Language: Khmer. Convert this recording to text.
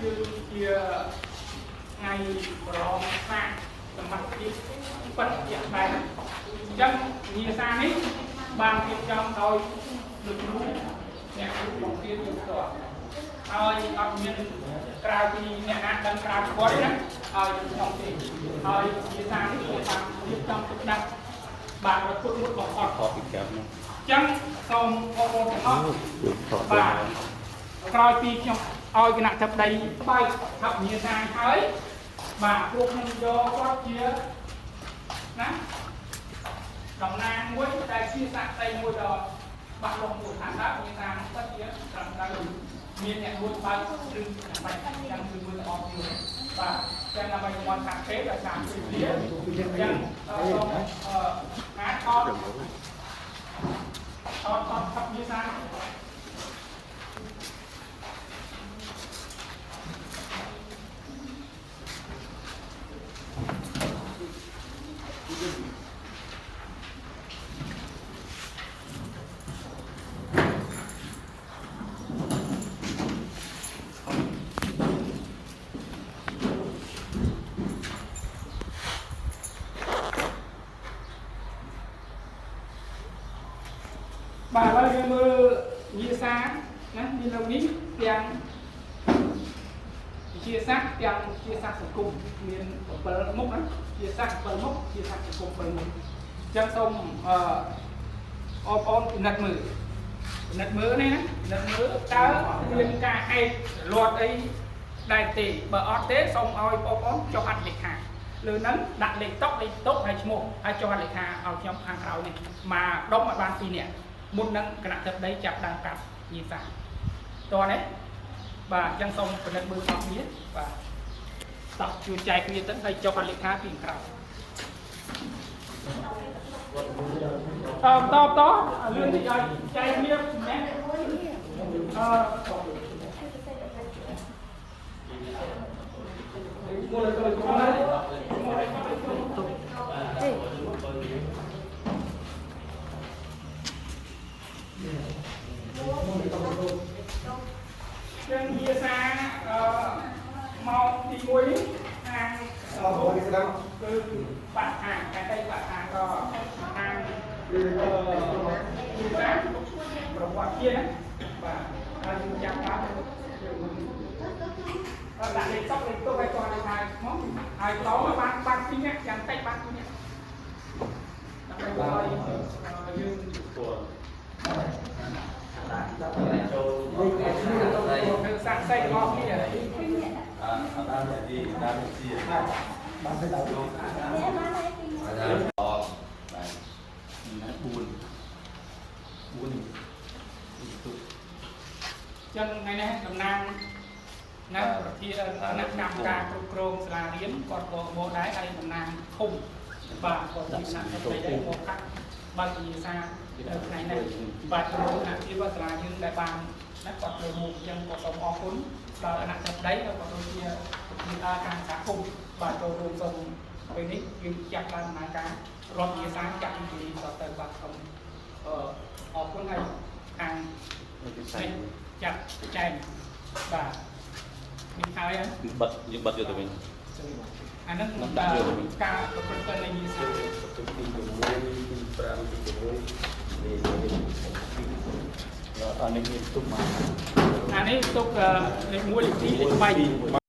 គឺជាថ្ងៃប្រឡងសាកសមត្ថភាពពិតជាក់ស្ដែងអញ្ចឹងវិញ្ញាសានេះបានរៀបចំដោយលោកគ្រូអ្នកគ្រូបង្រៀនយើងផ្ទាល់ហើយអត់មានក្រៅពីអ្នកណាដឹងក្រៅពីគាត់ទេណាឲ្យខ្ញុំទេហើយវិញ្ញាសានេះគឺបានរៀបចំទុកដាក់បាទរពុតមុតបំផុត ថតពីក្រៅនោះ អញ្ចឹងសូមបងប្អូនទាំងអស់ ថត បាទក្រោយពីខ្ញុំឲ្យគណៈធិបតីបើកថវិញ្ញាសាហើយបាទពួកខ្ញុំយកគាត់ជាណាតំណាងមួយដែលជាសាក្សីមួយដ៏បាក់លងមួយថាតើវិញ្ញាសានោះពិតជាត្រឹមត្រូវមានអ្នកមួយបើកឬបាច់ចាំគឺមួយទាំងអស់គ្នាបាទចឹងដើម្បីកុំឲ្យខាត់ទេដោយសារពេលវេលាអញ្ចឹងសូមអឺអាចថតថតថតថវិញ្ញាសា បាទឥឡូវយើងមើលវិទ្យាសាស្ត្រណាមាននៅនេះទាំងវិទ្យាសាស្ត្រទាំងវិទ្យាសាស្ត្រសង្គមមាន7មុខណាវិទ្យាសាស្ត្រ7មុខវិទ្យាសាស្ត្រសង្គម7មុខអញ្ចឹងសូមអឺបងប្អូនពិនិត្យមើលពិនិត្យមើលនេះណាពិនិត្យមើលតើមានការហែកលាត់អីដែរទេបើអត់ទេសូមឲ្យបងប្អូនចុះហត្ថលេខាលើហ្នឹងដាក់លេខតុកលេខតុកហើយឈ្មោះហើយចុះហត្ថលេខាឲ្យខ្ញុំខាងក្រោយនេះមកដុំឲ្យបាន2នាក់ មុននឹងគណៈទឹកដីចាប់ដើមកាត់ញីសាតោះនេះបាទអញ្ចឹងសូមពិនិត្យមើលអស់គ្នាបាទតោះជួយចែកគ្នាទៅហើយចុះហត្ថលេខាពីក្រោយអឺតតលឿនតិចឲ្យចែកគ្នាម្នាក់អឺមួយលើទៅមួយ ចឹងភាសាអឺម៉ោងទី1នេះខាង អរគុណស្ដាប់ គឺបាក់ខាងតែតែបាក់ខាងក៏ខាងអឺភាសាប្រវត្តិជាតិណាបាទហើយយើងចាប់បានយើងដាក់លេខតុកលេខតុកឲ្យគាត់លេខហើយមកហើយតបានបាន2នាក់យ៉ាងតិចបាន2នាក់ដើម្បីឲ្យយើង ស្គាល់ចូល ធ្វើសាក់សីរបស់គ្នា អត់តាមទីតាមជា បានទៅដល់ អត់បាទណា4 4ទុក ចឹងថ្ងៃនេះតំណាងណាប្រធានគណៈកម្មការគ្រប់គ្រងសាលារៀនគាត់ក៏មកដែរហើយតំណាងឃុំបាទគាត់ជាគណៈធិបតីដែរមកកាត់បើកវិញ្ញាសានៅថ្ងៃនេះបាទក្រុមគណៈភិបាលសាលាយើងដែលបានណាគាត់ចូលរួមអញ្ចឹងក៏សូមអរគុណដល់គណៈធិបតីហើយក៏ដូចជាប្រធានការសហគមន៍បាទចូលរួមសូមពេលនេះយើងចាក់ឡើងដំណើរការរាប់វិញ្ញាសាចាក់ពីនេះតទៅបាទសូមអឺអរគុណហើយខាង នេះ ចាត់ចែងបាទមានហើយហ្នឹង បិទយើងបិទយកទៅវិញ អាហ្នឹង នឹងដាក់យកទៅវិញ ការប្រព្រឹត្តទៅនៃវិស័យ ទី6ទី5ទី6នេះនេះ អានេះមានទុកមក អានេះទុកលេខ1លេខ2លេខ3